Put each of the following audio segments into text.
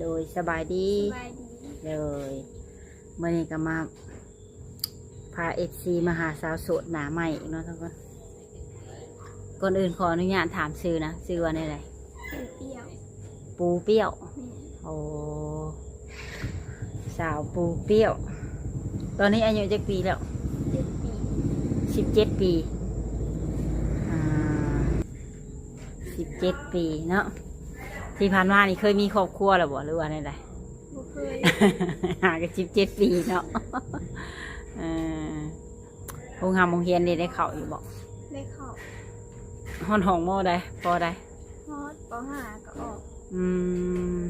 ໂດຍ ສະບາຍດີ ສະບາຍດີ ໂດຍ ມື້ນີ້ກໍມາ ພາເອັຟຊີມາຫາສາວໂສດໜ້າໃໝ່ອີກເນາະທຸກຄົນ. ກ່ອນອື່ນຂໍອະນຸຍາດຖາມຊື່ນະ ຊື່ວ່າແນວໃດ? ປູປຽວ ປູປຽວ ແມ່ນ ໂອ້ ສາວປູປຽວ. ຕອນນີ້ອາຍຸຈັກປີແລ້ວ? ເຈັດປີ ສິບເຈັດປີ ອ່າ ສິບເຈັດປີເນາະ. ທີ່ຜ່ານມານີ້ເຄີຍມີຄອບຄົວແລ້ວບໍ່ ຫຼືວ່າແນວໃດ? ບໍ່ເຄີຍ ຫາກໍສິບເຈັດປີເນາະ. ເອີ ໂຮງຮ່ຳໂຮງຮຽນນີ້ໄດ້ເຂົ້າຢູ່ບໍ່? ໄດ້ເຂົ້າ. ຮອດຫ້ອງ ມໍໃດ? ປໍໃດ? ຮອດ ປໍຫ້າກໍອອກ. ອືມ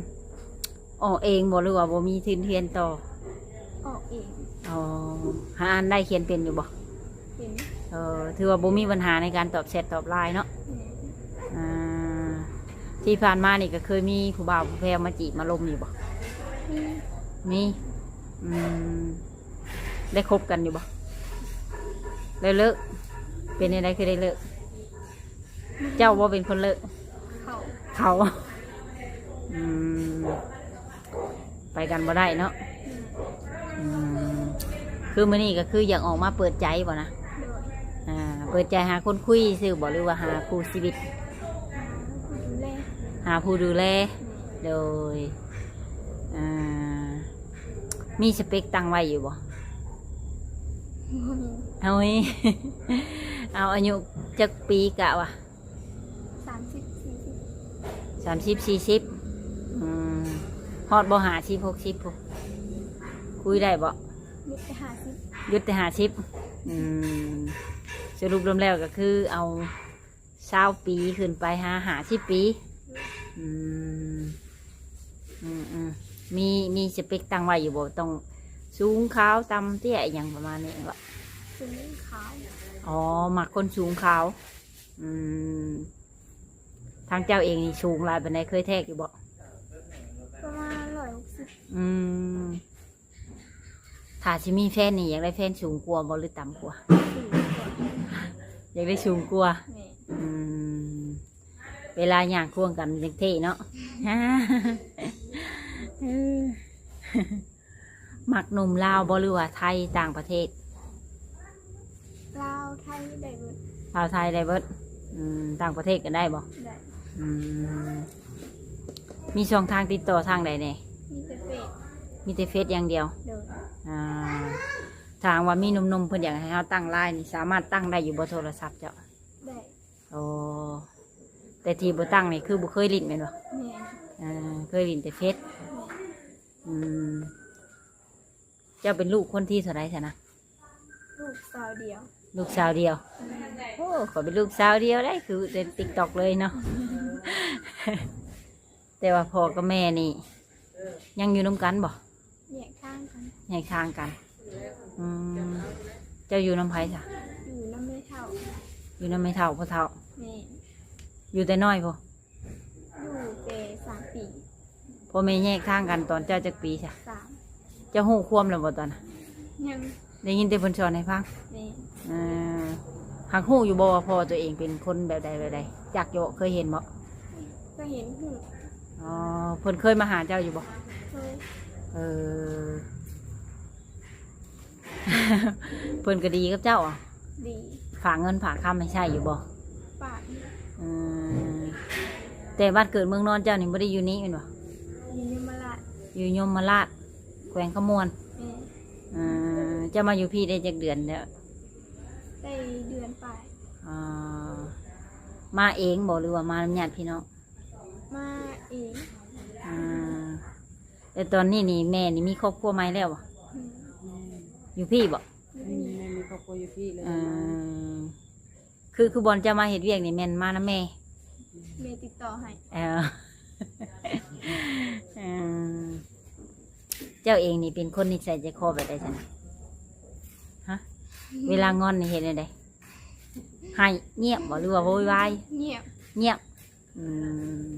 ອອກເອງບໍ່ ຫຼືວ່າບໍ່ມີທຶນຮຽນຕໍ່? ອອກເອງ. ອໍ ຫາອ່ານໄດ້ຂຽນເປັນຢູ່ບໍ່? ເປັນ. ເອີ ຖືວ່າບໍ່ມີບັນຫາໃນການຕອບແຊັດຕອບໄລນ໌ເນາະ. ແມ່ນ. ອ່າ ທີ່ຜ່ານມານີ້ກໍເຄີຍມີຜູ້ບ່າວຜູ້ແພວມາຈີບມາລົມຢູ່ບໍ່? ມີ. ມີ. ອືມ ໄດ້ຄົບກັນຢູ່ບໍ່? ແລ້ວເລີກ. ເປັນແນວໃດຄືໄດ້ເລີກ? ເຈົ້າບໍ່ເປັນຄົນເລີກ? ເຂົາ ເຂົາ. ອືມ ໄປກັນບໍ່ໄດ້ເນາະ. ອືມ ອືມ ຄືມື້ນີ້ກໍຄືຢາກອອກມາເປີດໃຈບໍ່ນະ? ໂດຍ. ອ່າ ເປີດໃຈຫາຄົນຄຸຍຊື່ບໍ່ ຫຼືວ່າຫາຄູ່ຊີວິດ? ຫາຜູ້ດູແລ ຫາຜູ້ດູແລ. ໂດຍ. ອ່າ ມີສະເປັກຕັ້ງໄວ້ຢູ່ບໍ່? ບໍ່ມີ. ເອົາ ເອົາ ອາຍຸຈັກປີກະວ່າ? ສາມສິບ ສີ່ສິບ. ສາມສິບ ສີ່ສິບ. ອືມ ຮອດບໍ່ ຫ້າສິບ ຫົກສິບ ພຸ້ນ ຄຸຍໄດ້ບໍ່? ຢຸດແຕ່ຫ້າສິບ. ຢຸດແຕ່ຫ້າສິບ. ອືມ ສະຫຼຸບລວມແລ້ວກໍຄືເອົາຊາວປີຂຶ້ນໄປຫາຫ້າສິບປີ. ອືມ ອືມ ອືມ ມີ ມີສະເປັກຕັ້ງໄວ້ຢູ່ບໍ່? ຕ້ອງສູງ ຂາວ ຕ່ຳ ເຕ້ຍ ອີ່ຫຍັງປະມານນີ້ບໍ່? ສູງ ຂາວ. ອໍ ມັກຄົນສູງ ຂາວ. ອືມ ທາງເຈົ້າເອງນີ້ສູງຫຼາຍປານໃດ? ເຄີຍແທກຢູ່ບໍ່? ປະມານຮ້ອຍຫົກສິບ. ອືມ ຖ້າຊິມີແຟນນີ້ ຢາກໄດ້ແຟນສູງກວ່າບໍ່ ຫຼືຕ່ຳກວ່າ? ສູງກວ່າ. ຢາກໄດ້ສູງກວ່າ. ແມ່ນ. ອືມ ເວລາຍ່າງຄວງກັນມັນຈັ່ງເທ່ເນາະ. ເອີ ມັກໜຸ່ມລາວບໍ່ ຫຼືວ່າໄທ ຕ່າງປະເທດ? ລາວ ໄທ ໄດ້ເບິດ. ລາວ ໄທ ໄດ້ເບິດ. ອືມ ຕ່າງປະເທດກໍໄດ້ບໍ່? ໄດ້. ອືມ ມີຊ່ອງທາງຕິດຕໍ່ທາງໃດແດ່? ມີແຕ່ເຟສ. ມີແຕ່ເຟສຢ່າງດຽວ? ໂດຍ. ອ່າ ຖ້າຫາກວ່າມີໜຸ່ມໆເພິ່ນຢາກໃຫ້ເຮົາຕັ້ງລາຍນີ້ ສາມາດຕັ້ງໄດ້ຢູ່ບໍ່ ໂທລະສັບເຈົ້າ? ໄດ້. ໂອ້ ແຕ່ທີ່ບໍ່ຕັ້ງນີ້ຄືບໍ່ເຄີຍຫຼິ້ນແມ່ນບໍ່? ແມ່ນ. ເອີ ເຄີຍຫຼິ້ນແຕ່ເຟສ. ແມ່ນ. ອືມ ເຈົ້າເປັນລູກຄົນທີເທົ່າໃດຊັ້ນນະ? ລູກສາວດຽວ. ລູກສາວດຽວ. ແມ່ນ. ໂອ້ ຂ້ອຍເປັນລູກສາວດຽວໄດ໋ ຄືເຕັ້ນຕິກຕັອກເລີຍເນາະ. ແຕ່ວ່າພໍ່ກັບແມ່ນີ້ຍັງຢູ່ນຳກັນບໍ່? ແຍກທາງກັນ. ແຍກທາງກັນ. ອືມ ເຈົ້າຢູ່ນຳໃຜຊະ? ຢູ່ນຳແມ່ເຖົ້າ. ຢູ່ນຳແມ່ເຖົ້າພໍ່ເຖົ້າ. ແມ່ນ. ຢູ່ແຕ່ນ້ອຍພຸ້ນ? ຢູ່ແຕ່ສາມປີ. ພໍ່ແມ່ແຍກທາງກັນຕອນເຈົ້າຈັກປີຊະ? ສາມ. ເຈົ້າຮູ້ຄວາມແລ້ວບໍ່ຕອນນັ້ນ? ຍັງ. ໄດ້ຍິນແຕ່ເພິ່ນສອນໃຫ້ຟັງ. ແມ່ນ. ເອີ ຫາກຮູ້ຢູ່ບໍ່ວ່າພໍ່ຕົວເອງເປັນຄົນແບບໃດແບບໃດ? ຈັກຢູ່ບໍ່? ເຄີຍເຫັນບໍ່? ເຄີຍເຫັນ ຮູ້. ອໍ ເພິ່ນເຄີຍມາຫາເຈົ້າຢູ່ບໍ່? ເຄີຍ. ເອີ ເພິ່ນກໍດີກັບເຈົ້າ. ດີ. ຝາກເງິນຝາກຄຳໃຫ້ໃຊ້ຢູ່ບໍ່? ຝາກ. ເອີ ແຕ່ບ້ານເກີດເມືອງນອນເຈົ້ານີ້ບໍ່ໄດ້ຢູ່ນີ້ແມ່ນບໍ່? ຢູ່ຍົມມະລາດ. ຢູ່ຍົມມະລາດ ແຂວງຄຳມ່ວນ. ແມ່ນ. ເອີ ເຈົ້າມາຢູ່ພີ້ໄດ້ຈັກເດືອນແລ້ວ? ໄດ້ເດືອນປາຍ. ອໍ ມາເອງບໍ່ ຫຼືວ່າມານຳຍາດພີ່ນ້ອງ? ມາເອງ. ອ່າ ແຕ່ຕອນນີ້ນີ້ແມ່ນີ້ມີຄອບຄົວໃໝ່ແລ້ວບໍ່? ອືມ. ຢູ່ພີ້ບໍ່? ອືມ ແມ່ມີຄອບຄົວຢູ່ພີ້ເລີຍ. ເອີ ຄື ຄືບ່ອນເຈົ້າມາເຮັດວຽກນີ້ແມ່ນມານຳແມ່? ແມ່ຕິດຕໍ່ໃຫ້. ເອີ ເອີ ເຈົ້າເອງນີ້ເປັນຄົນນິໄສໃຈຄໍແບບໃດຊັ້ນນະ? ຮະ? ເວລາງອນນີ້ເຮັດແນວໃດ? ໄຫ້ ງຽບບໍ່ ຫຼືວ່າໂວຍວາຍ? ງຽບ. ງຽບ. ອືມ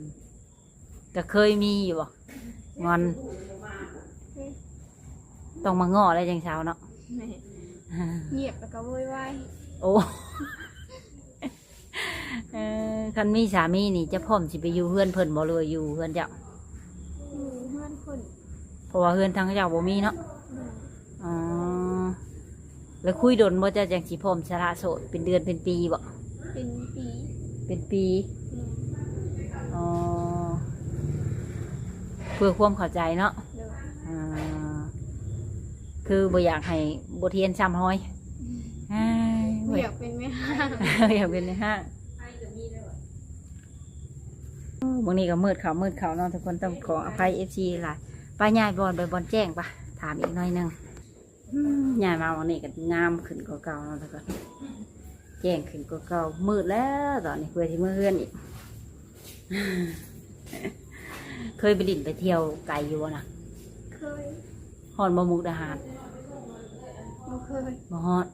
ກໍເຄີຍມີຢູ່ບໍ່ ງອນ? ເຄີຍ. ຕ້ອງມາງໍ້ແລ້ວຈັ່ງເຊົາເນາະ. ແມ່ນ. ງຽບແລ້ວກໍໂວຍວາຍ. ໂອ້ ເອີ ຄັນມີສາມີນີ້ ຈະພ້ອມຊິໄປຢູ່ເຮືອນເພິ່ນບໍ່ ຫຼືວ່າຢູ່ເຮືອນເຈົ້າ? ຢູ່ເຮືອນ ຄົນ ເພາະວ່າເຮືອນທາງເຈົ້າບໍ່ມີເນາະ. ແມ່ນ. ອໍ ແລ້ວຄຸຍດົນບໍ່ ເຈົ້າຈັ່ງຊິພ້ອມສະຫຼະໂສດ ເປັນເດືອນເປັນປີບໍ່? ເປັນປີ. ເປັນປີ. ແມ່ນ. ອໍ ເພື່ອຄວາມເຂົ້າໃຈເນາະ. ໂດຍ. ອ່າ ຄືບໍ່ຢາກໃຫ້ບົດຮຽນຊ້ຳຮອຍ. ອືມ ເອີຍ ບໍ່ຢາກເປັນແມ່ຮ້າງ ບໍ່ຢາກເປັນແມ່ຮ້າງ. ມື້ນີ້ກໍມືດເຂົ້າ ມືດເຂົ້າເນາະທຸກຄົນ ຕ້ອງຂໍອະໄພເອັຟຊີຫຼາຍ. ໄປ ຍ້າຍບ່ອນ ໄປບ່ອນແຈ້ງ ໄປ ຖາມອີກໜ້ອຍໜຶ່ງ. ອືມ ຍ້າຍມາໝ່ອງນີ້ກໍງາມຂຶ້ນກວ່າເກົ່າເນາະທຸກຄົນ ແຈ້ງຂຶ້ນກວ່າເກົ່າ. ມືດແລ້ວຕອນນີ້ ເພື່ອຊິເມືອເຮືອນອີກ. ເຄີຍໄປຫຼິ້ນໄປທ່ຽວໄກຢູ່ບໍ່ນະ? ເຄີຍ. ຮອດບໍ່ ມຸກດາຫານ? ບໍ່ເຄີຍ. ບໍ່ຮອດ.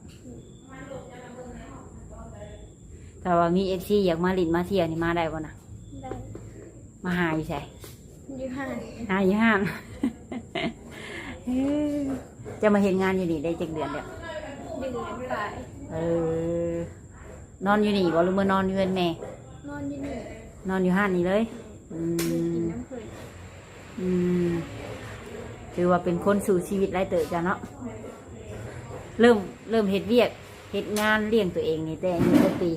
ຖ້າວ່າມີເອັຟຊີຢາກມາຫຼິ້ນມາທ່ຽວນີ້ ມາໄດ້ບໍ່ນະ? ໄດ້. ມາຫາຢູ່ໃສ? ຢູ່ຮ້ານ. ຫາຢູ່ຮ້ານ. ເອີ ເຈົ້າມາເຮັດງານຢູ່ນີ້ໄດ້ຈັກເດືອນແລ້ວ? ເດືອນປາຍ. ເອີ ນອນຢູ່ນີ້ບໍ່ ຫຼືເມືອນອນຢູ່ເຮືອນແມ່? ນອນຢູ່ນີ້. ນອນຢູ່ຮ້ານນີ້ເລີຍ? ແມ່ນ. ອືມ ຢູ່ກິນນຳເພິ່ນ. ອືມ ຖືວ່າເປັນຄົນສູ້ຊີວິດຫຼາຍເຕີບເຈົ້າເນາະ. ເລີ່ມ ເລີ່ມເຮັດວຽກເຮັດງານລ້ຽງຕົວເອງນີ້ແຕ່ອາຍຸຈັກປີ?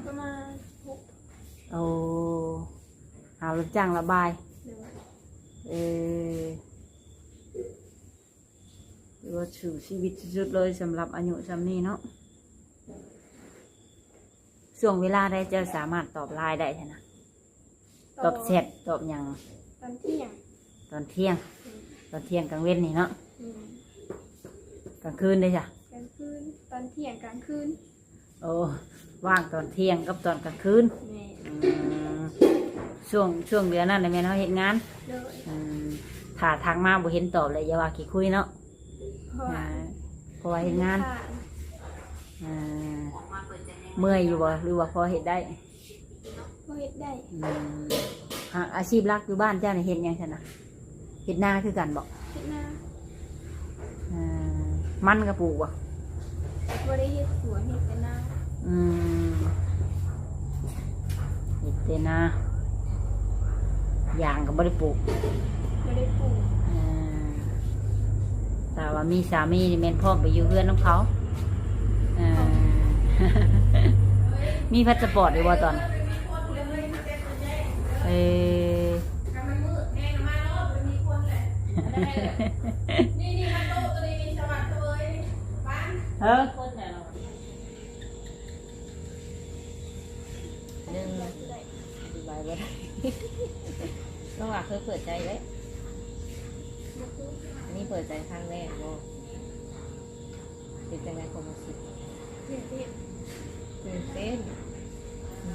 ປະມານຫົກ. ໂອ້ ຫາບຮັບຈ້າງລະບາຍ. ໂດຍ. ເອີ ຖືວ່າສູ້ຊີວິດສຸດໆເລີຍ ສຳລັບອາຍຸຊ່ຳນີ້ເນາະ. ຊ່ວງເວລາໃດເຈົ້າສາມາດຕອບໄລນ໌ໄດ້ຫັ້ນນະ? ຕອບ ຕອບແຊັດ ຕອບຫຍັງ? ຕອນທ່ຽງ. ຕອນທ່ຽງ. ອືມ ຕອນທ່ຽງກາງເວັນນີ້ເນາະ. ອືມ ກາງຄືນເດ້ຊະ? ກາງຄືນ. ຕອນທ່ຽງກາງຄືນ. ໂອ້ ວ່າງຕອນທ່ຽງກັບຕອນກາງຄືນ. ແມ່ນ. ອືມ ຊ່ວງ ຊ່ວງເວລານັ້ນແມ່ນເຮົາເຮັດງານ. ໂດຍ. ອືມ ຖ້າທັກມາບໍ່ເຫັນຕອບແລ້ວ ຢ່າວ່າຂີ້ຄຸຍເນາະ. ເພາະວ່າ ອ່າ ເພາະວ່າເຮັດງານ. ເອີ ເມື່ອຍຢູ່ບໍ່ ຫຼືວ່າພໍເຮັດໄດ້? ພໍເຮັດໄດ້. ອືມ ຫາ ອາຊີບຫຼັກຢູ່ບ້ານເຈົ້ານີ້ເຮັດຫຍັງຊັ້ນນະ? ເຮັດນາຄືກັນບໍ່? ເຮັດນາ. ເອີ ມັນກໍປູກບໍ່? ບໍ່ໄດ້ເຮັດສວນ ເຮັດແຕ່ນາ. ອືມ ເຮັດແຕ່ນາ ຢາງກໍບໍ່ໄດ້ປູກ. ບໍ່ໄດ້ປູກ. ເອີ ຖ້າວ່າມີສາມີນີ້ແມ່ນພ້ອມໄປຢູ່ເຮືອນນຳເຂົາ. ເອີ ມີພາສປອດຢູ່ບໍ່ຕອນ? ເອີ ເອີ ໜຶ່ງ ອະທິບາຍບໍ່ໄດ້. ນ້ອງຫຼ້າເຄີຍເປີດໃຈເລີຍ? ບໍ່ເຄີຍ. ອັນນີ້ເປີດໃຈຄັ້ງແລກບໍ່? ເປັນຈັ່ງໃດຄວາມຮູ້ສຶກ? ຕື່ນເຕັ້ນ. ຕື່ນເຕັ້ນ. ອື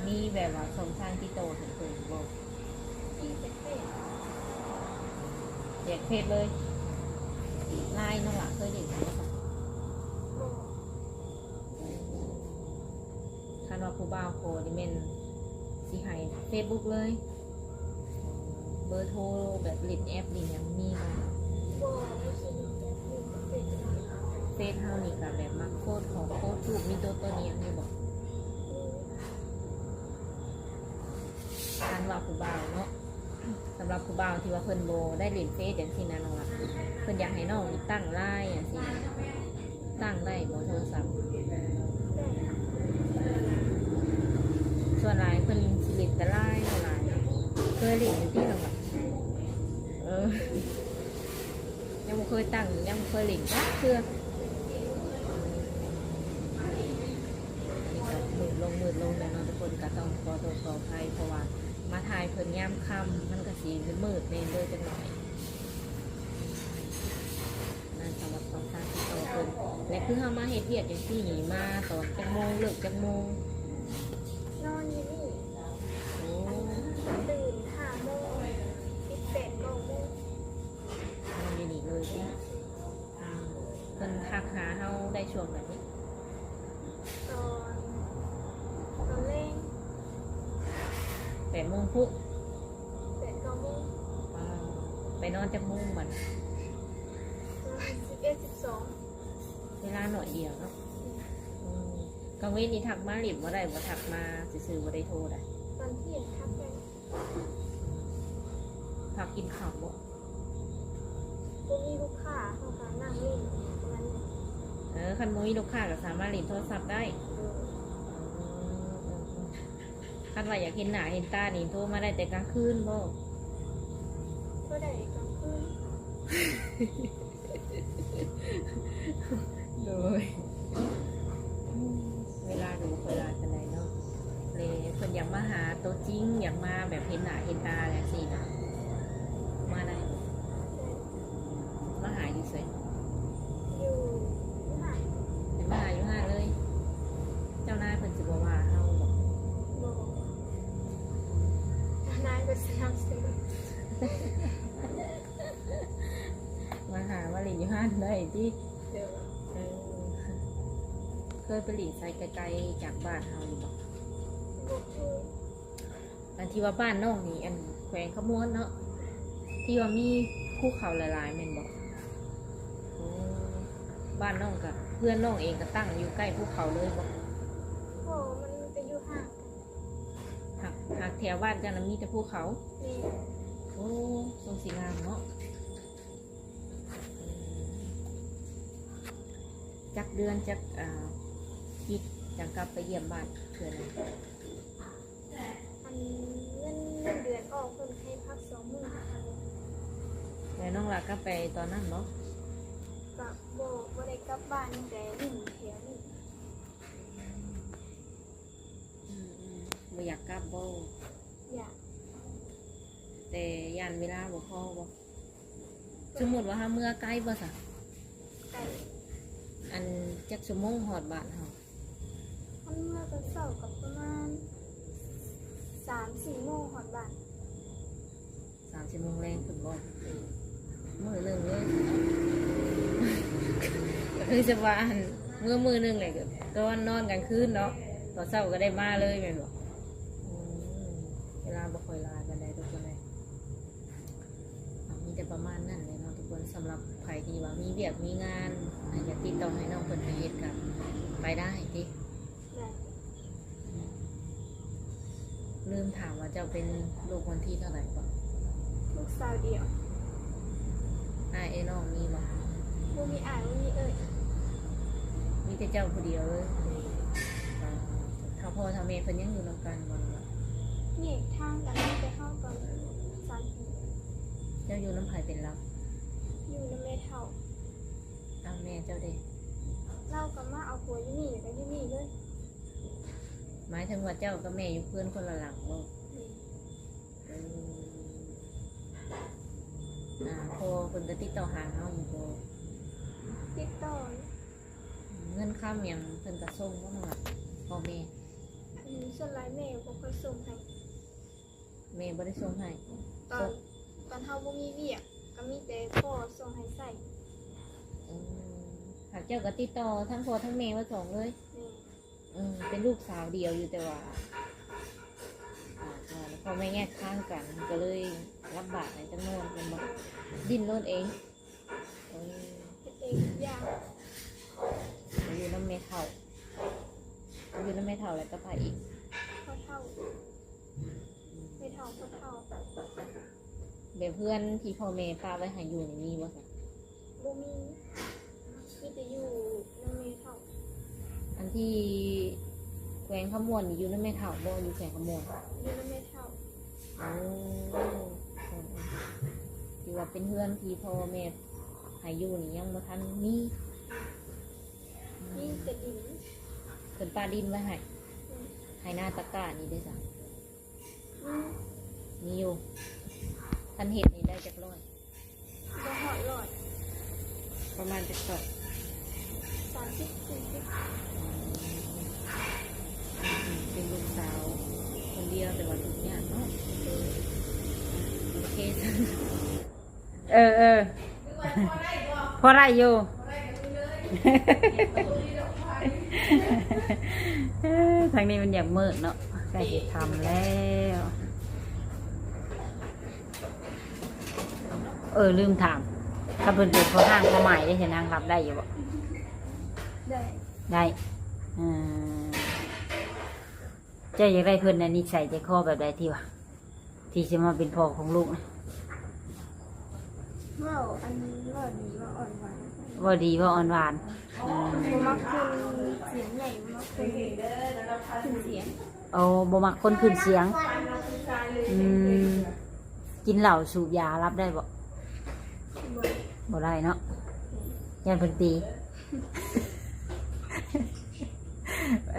ມ ມີແບບວ່າຊ່ອງທາງຕິດຕໍ່ໃຫ້ເພິ່ນບໍ່? ມີແຈກເຟສ. ແຈກເຟສເລີຍ. ລາຍນ້ອງຫຼ້າເຄີຍຫຼິ້ນບໍ່? ບໍ່. ຄັນວ່າຜູ້ບ່າວຂໍນີ້ແມ່ນຊິໃຫ້ເຟສບຸກເລີຍ. ເບີໂທແບບຫຼິ້ນແອັບຫຼິ້ນຫຍັງມີບໍ່? ບໍ່ ບໍ່ຊິຫຼິ້ນແອັບ ຫຼິ້ນແຕ່ເຟສ. ເຟສເຮົານີ້ກະແບບມັກໂພສຂອງໂພສຮູບ ມີຕົວ ຕົວນີ້ຫຍັງຢູ່ບໍ່? ມີ. ຄັນວ່າຜູ້ບ່າວເນາະ ສຳລັບຜູ້ບ່າວທີ່ວ່າເພິ່ນບໍ່ໄດ້ຫຼິ້ນເຟສຈັ່ງຊີ້ນະນ້ອງຫຼ້າ ເພິ່ນຢາກໃຫ້ນ້ອງນີ້ຕັ້ງລາຍຈັ່ງຊີ້ນະ ຕັ້ງໄດ້ບໍ່ໂທລະສັບ? ສ່ວນຫຼາຍເພິ່ນຊິຫຼິ້ນແຕ່ລາຍເທົ່ານັ້ນ. ເຄີຍຫຼິ້ນຢູ່ຕິນ້ອງຫຼ້າ? ເອີ ຍັງບໍ່ເຄີຍຕັ້ງ ຍັງບໍ່ເຄີຍຫຼິ້ນຈັກເທື່ອ. ນີ້ກໍມືດລົງ ມືດລົງແລ້ວເນາະທຸກຄົນ ກໍຕ້ອງຂໍໂທດຂໍອະໄພ ເພາະວ່າມາຖ່າຍເພິ່ນຍາມຄ່ຳ ມັນກໍຊິມືດແດ່ເດີຈັກໜ້ອຍ. ນັ້ນສຳລັບຊ່ອງທາງຕິດຕໍ່ເພິ່ນ. ແລະ ຄືເຮົາມາເຮັດວຽກຈັ່ງຊີ້ນີ້ ມາຕອນຈັກໂມງ ເລີກຈັກໂມງ? ນອນຢູ່ນີ້. ໂອ້ ຕື່ນຫ້າໂມງ ປິດແປດເກົ້າໂມງ. ນອນຢູ່ນີ້ເລີຍຕິ? ອືມ ເພິ່ນທັກຫາເຮົາໄດ້ຊ່ວງໃດ? ຕອນ ຕອນແລງ ແປດໂມງພຸ້ນ. ແປດເກົ້າໂມງ. ອ່າ ໄປນອນຈັກໂມງບັດ? ປະມານສິບເອັດ ສິບສອງ. ເວລາໜ້ອຍດຽວເນາະ. ອືມ ກາງເວັນນີ້ທັກມາຫຼິ້ນບໍ່ໄດ້ບໍ່? ທັກມາຊື່ໆ ບໍ່ໄດ້ໂທໄດ້? ຕອນທ່ຽງທັກໄດ້. ກິນເຂົ້າບໍ່? ບໍ່ມີລູກຄ້າ ເຮົາກໍນັ່ງຫຼິ້ນປະມານນີ້. ເອີ ຄັນບໍ່ມີລູກຄ້າກໍສາມາດຫຼິ້ນໂທລະສັບໄດ້. ເອີ ເອີ ເອີ ເອີ. ຄັນວ່າຢາກເຫັນໜ້າເຫັນຕານີ້ ໂທມາໄດ້ແຕ່ກາງຄືນບໍ່? ໂທໄດ້ກາງຄືນ. ໂດຍ ເວລາກໍບໍ່ຄ່ອຍຫຼາຍປານໃດເນາະ. ແລະ ເພິ່ນຢາກມາຫາໂຕຈິງ ຢາກມາແບບເຫັນໜ້າເຫັນຕາຈັ່ງຊີ້ນະ ມາໄດ້ບໍ່? ມາຫາຢູ່ໃສ? ຢູ່ ຢູ່ຮ້ານ. ເພິ່ນມາຫາຢູ່ຮ້ານເລີຍ. ເຈົ້ານາຍເພິ່ນຊິບໍ່ວ່າເຮົາບໍ່? ບໍ່ ເຈົ້ານາຍເພິ່ນຊິຮັບຊື່. ມາຫາມາຫຼິ້ນຢູ່ຮ້ານໄດ້ຕິ? ໂດຍ ເອີ ເຄີຍໄປຫຼິ້ນໃສໄກໆຈາກບ້ານເຮົາຢູ່ບໍ່? ບໍ່ເຄີຍ. ອັນທີ່ວ່າບ້ານນ້ອງນີ້ ອັນແຂວງຄຳມ່ວນເນາະ ທີ່ວ່າມີພູເຂົາຫຼາຍໆແມ່ນບໍ່? ໂອ້ ບ້ານນ້ອງກະ ເຮືອນນ້ອງເອງກະຕັ້ງຢູ່ໃກ້ພູເຂົາເລີຍບໍ່? ບໍ່ ມັນກະຢູ່ຫ່າງ. ຫາກ ຫາກແຖວບ້ານເຈົ້ານະມີແຕ່ພູເຂົາ? ແມ່ນ. ໂອ້ ຊົງຊິງາມເນາະ. ຈັກເດືອນ ຈັກ ອ່າ ອາທິດຈັ່ງກັບໄປຢ້ຽມບ້ານເທື່ອໜຶ່ງ? ອັນເງິນ ເງິນເດືອນອອກ ເພິ່ນໃຫ້ພັກສອງມື້. ແລ້ວນ້ອງຫຼ້າກັບໄປຕອນນັ້ນບໍ່? ກະບໍ່ ບໍ່ໄດ້ກັບບ້ານ ມີແຕ່ຫຼິ້ນແຖວນີ້. ອືມໆ ບໍ່ຢາກກັບບໍ່? ຢາກ ແຕ່ຢ້ານເວລາບໍ່ພໍບໍ່? ສົມມຸດວ່າເຮົາເມືອໄກບໍ່ສະ? ໄກ. ອັນຈັກຊົ່ວໂມງຮອດບ້ານເຮົາ? ຄັນເມືອຕອນເຊົ້າກໍປະມານສາມສີ່ໂມງຮອດບ້ານ. ສາມສີ່ໂມງແລງພຸ້ນບໍ່? ອືມ ມື້ໜຶ່ງເລີຍ. ກໍຄືຈະວ່າ ອັນ ເມືອມື້ໜຶ່ງແຫຼະ ຕອນນອນກາງຄືນເນາະ ຕອນເຊົ້າກໍໄດ້ມາເລີຍແມ່ນບໍ່? ອືມ ເວລາບໍ່ຄ່ອຍຫຼາຍປານໃດທຸກຄົນເອີຍ. ເອົາ ມີແຕ່ປະມານນັ້ນແຫຼະເນາະທຸກຄົນ. ສຳລັບໃຜທີ່ວ່າມີວຽກມີງານ ອາ ຢາກຕິດຕໍ່ໃຫ້ນ້ອງເພິ່ນໄປເຮັດກໍໄປໄດ້ຕິ? ໄດ້. ລືມຖາມວ່າເຈົ້າເປັນລູກຄົນທີເທົ່າໃດເກາະ? ລູກສາວດຽວ. ອ້າຍເອື້ອຍນ້ອງມີບໍ່? ບໍ່ມີອ້າຍ ບໍ່ມີເອື້ອຍ. ມີແຕ່ເຈົ້າຜູ້ດຽວເລີຍ? ແມ່ນ. ເຖົ້າພໍ່ເຖົ້າແມ່ເພິ່ນຍັງຢູ່ນຳກັນບໍ່? ແຍກທາງກັນ ມີແຕ່ເຮົາກັບສາມີ. ເຈົ້າຢູ່ນຳໃຜເປັນຫຼັກ? ຢູ່ນຳແມ່ເຖົ້າ. ອ້າວ ແມ່ເຈົ້າເດ? ລາວກໍມາເອົາຜົວຢູ່ນີ້ ແລ້ວກໍຢູ່ນີ້ເລີຍ. ໝາຍເຖິງວ່າເຈົ້າກັບແມ່ຢູ່ເຮືອນຄົນລະຫຼັງບໍ່? ແມ່ນ. ເອີ ອ່າ ພໍ່ເພິ່ນກໍຕິດຕໍ່ຫາເຮົາຢູ່ບໍ່? ຕິດຕໍ່. ເງິນຄຳຫຍັງເພິ່ນກໍສົ່ງບໍ່ນ້ອງຫຼ້າ ພໍ່ແມ່? ອືມ ສ່ວນຫຼາຍແມ່ບໍ່ຄ່ອຍສົ່ງໃຫ້. ແມ່ບໍ່ໄດ້ສົ່ງໃຫ້? ຕອນ ສົ່ງ ຕອນເຮົາບໍ່ມີວຽກ ກໍມີແຕ່ພໍ່ສົ່ງໃຫ້ໃຊ້. ອືມ ຫາກເຈົ້າກໍຕິດຕໍ່ທັງພໍ່ທັງແມ່ວ່າສອງເລີຍ? ແມ່ນ. ເອີ ເປັນລູກສາວດຽວຢູ່ ແຕ່ວ່າ ອ່າ ພໍ່ແມ່ແຍກທາງກັນ ກໍເລີຍລຳບາກໃນຈັກໜ້ອຍແມ່ນບໍ່? ດິ້ນລົນເອງ. ເອີ ເຮັດເອງທຸກຢ່າງ. ໄປຢູ່ນຳແມ່ເຖົ້າ ໄປຢູ່ນຳແມ່ເຖົ້າແລ້ວກັບໃຜອີກ? ພໍ່ເຖົ້າ ແມ່ເຖົ້າ ພໍ່ເຖົ້າ. ແບບເຮືອນທີ່ພໍ່ແມ່ປະໄວ້ໃຫ້ຢູ່ນີ້ມີບໍ່ຊະ? ບໍ່ມີ ມີແຕ່ຢູ່ນຳແມ່ເຖົ້າ. ອັນທີ່ແຂວງຄຳມ່ວນນີ້ຢູ່ນຳແມ່ເຖົ້າບໍ່? ຢູ່ແຂວງຄຳມ່ວນ ຢູ່ນຳແມ່ເຖົ້າ. ໂອ້ ເອີໆ ຖືວ່າເປັນເຮືອນທີ່ພໍ່ແມ່ໃຫ້ຢູ່ນີ້ຍັງບໍ່ທັນມີ. ມີແຕ່ດິນ ເພິ່ນປະດິນໄວ້ໃຫ້. ອືມ ໄຮ່ນາຕາກ້ານີ້ເດ້ຊະ? ມີ ມີຢູ່. ຄັນເຮັດນີ້ໄດ້ຈັກຮ້ອຍ? ບໍ່ຮອດຮ້ອຍ. ປະມານຈັກສອບ? ສາມສິບ ສີ່ສິບ. ເປັນລູກສາວຄົນດຽວ ແຕ່ວ່າທຸກຍາກເນາະ. ໂອເຄ ເອີ ເອີ ພໍໄດ້ຢູ່. ເອີ ທາງນີ້ມັນຢາກມືດເນາະ ໃກ້ຊິຄ່ຳແລ້ວ. ເອີ ລືມຖາມ ຖ້າເພິ່ນເປັນພໍ່ຮ້າງພໍ່ໝ້າຍເດ້ ເຫັນນາງຮັບໄດ້ຢູ່ບໍ່? ໄດ້ ໄດ້. ເອີ ເຈົ້າຢາກໄດ້ເພິ່ນໃນນິໄສໃຈຄໍແບບໃດ ທີ່ວ່າ ທີ່ຊິມາເປັນພໍ່ຂອງລູກນະ? ເວົ້າອັນ ເວົ້າດີ ເວົ້າອ່ອນຫວານ ເວົ້າດີ ເວົ້າອ່ອນຫວານ. ອືມ ບໍ່ມັກຄົນສຽງໃຫຍ່ ບໍ່ມັກຄົນຂຶ້ນສຽງ. ໂອ້ ບໍ່ມັກຄົນຂຶ້ນສຽງ. ອືມ ກິນເຫຼົ້າສູບຢາ ຮັບໄດ້ບໍ່? ບໍ່ ບໍ່ໄດ້ເນາະ ຢ້ານເພິ່ນຕີ. ເ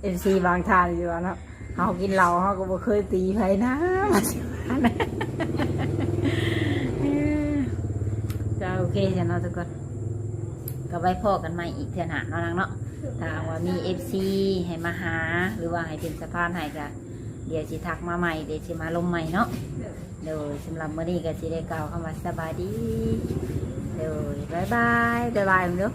ອັຟຊີບາງທ່ານຢູ່ວ່າເນາະ ເຮົາກິນເຫຼົ້າເຮົາກໍບໍ່ເຄີຍຕີໃຜນະ ວ່າຊິວ່ານະ. ກໍໂອເຄຊັ້ນເນາະທຸກຄົນ ກໍໄວ້ພໍ້ກັນໃໝ່ອີກເທື່ອໜ້າເນາະນາງເນາະ. ຖ້າຫາກວ່າມີເອັຟຊີໃຫ້ມາຫາ ຫຼືວ່າໃຫ້ເປັນສະພານໃຫ້ ກໍດຽວຊິທັກມາໃໝ່ ດຽວຊິມາລົມໃໝ່ເນາະ. ໂດຍ ສຳລັບມື້ນີ້ກໍຊິໄດ້ກ່າວຄຳວ່າສະບາຍດີ. ໂດຍ ບາຍບາຍ ບາຍບາຍເບິ່ງດູ.